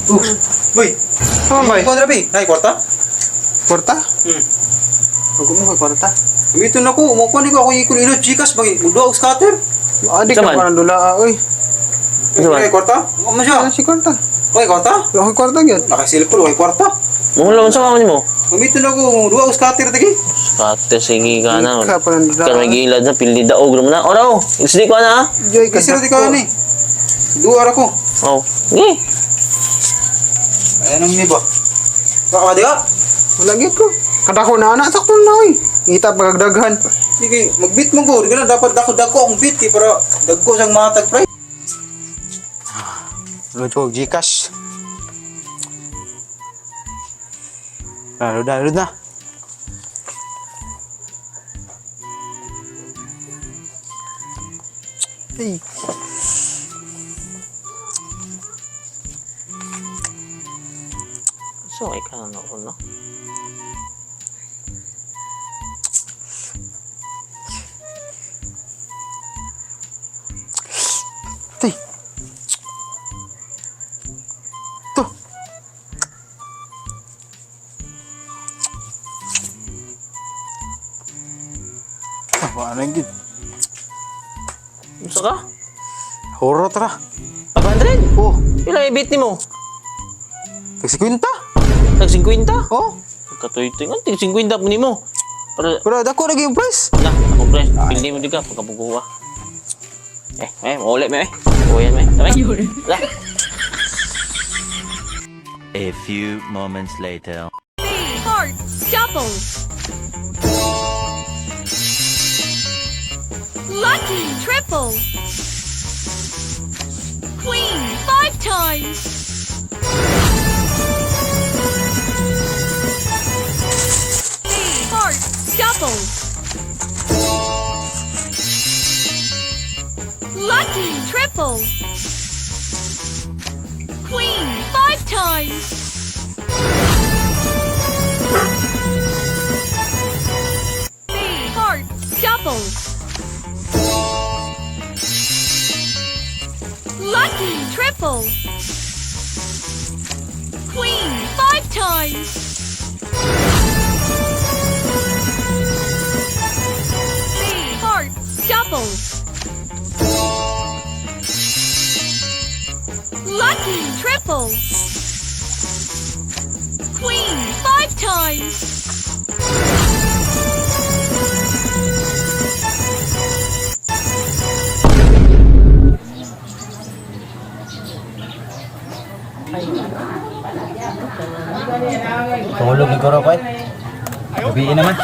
Boy, Ano ba? ko drabi. Ay, kwarta? Kwarta? Hmm. Huwag mo kay kwarta. Gamiton na ko, mo ko ni ko ako ikon ilo Gcash bagi mudo og scatter. Ah, di ka Saman? parang dula, ah, oy. Ano ba? Ay, kwarta? Mo man siya. Ano si kwarta? Oy, kwarta? Wala ko'y kwarta gyud. Naka-cellphone, oy, kwarta. Mo lang sa mama nimo. Gamiton na ko, duha og scatter tagi. Kate sige ka na. Di ka parang dula. Kan may gilad na pili daog mo na. Ora oh, isdi ko na ah. Joy ka. Kasi di ka ni. Duha ra ko. Oh. Sige. Ay, anong ni ba? Baka di ka? Wala gyud ko. Kadako na ana sakto na oy. Ngita pagdaghan. Sige, mag-beat mo ko. Di ka na dapat dako-dako ang beat kay para dagko siyang matag pre. Load ko og GCash. Ah, load na, load na. Ay. So ay ka na no. Tay. To. Ah, wala gyud. Unsa ka? Horot ra. 500? Oh, Pila ibit nimo? tag 50. Tag 50? Oh, Katuy-tuy nga tig 50 po nimo. Pero pero dako na gyud yung price. na, ako pre, pili mo di ka pagkabugo ah. Eh, eh, uli me eh. Uyan me. Tama. La. A few moments later. Heart double. Lucky triple. Queen five times. Heart double. Lucky triple. Queen five times. Heart double. Lucky triple. Queen five times. Heart double. Lucky triple. Queen five times. Tulog ni Goro, koy. Gabi naman.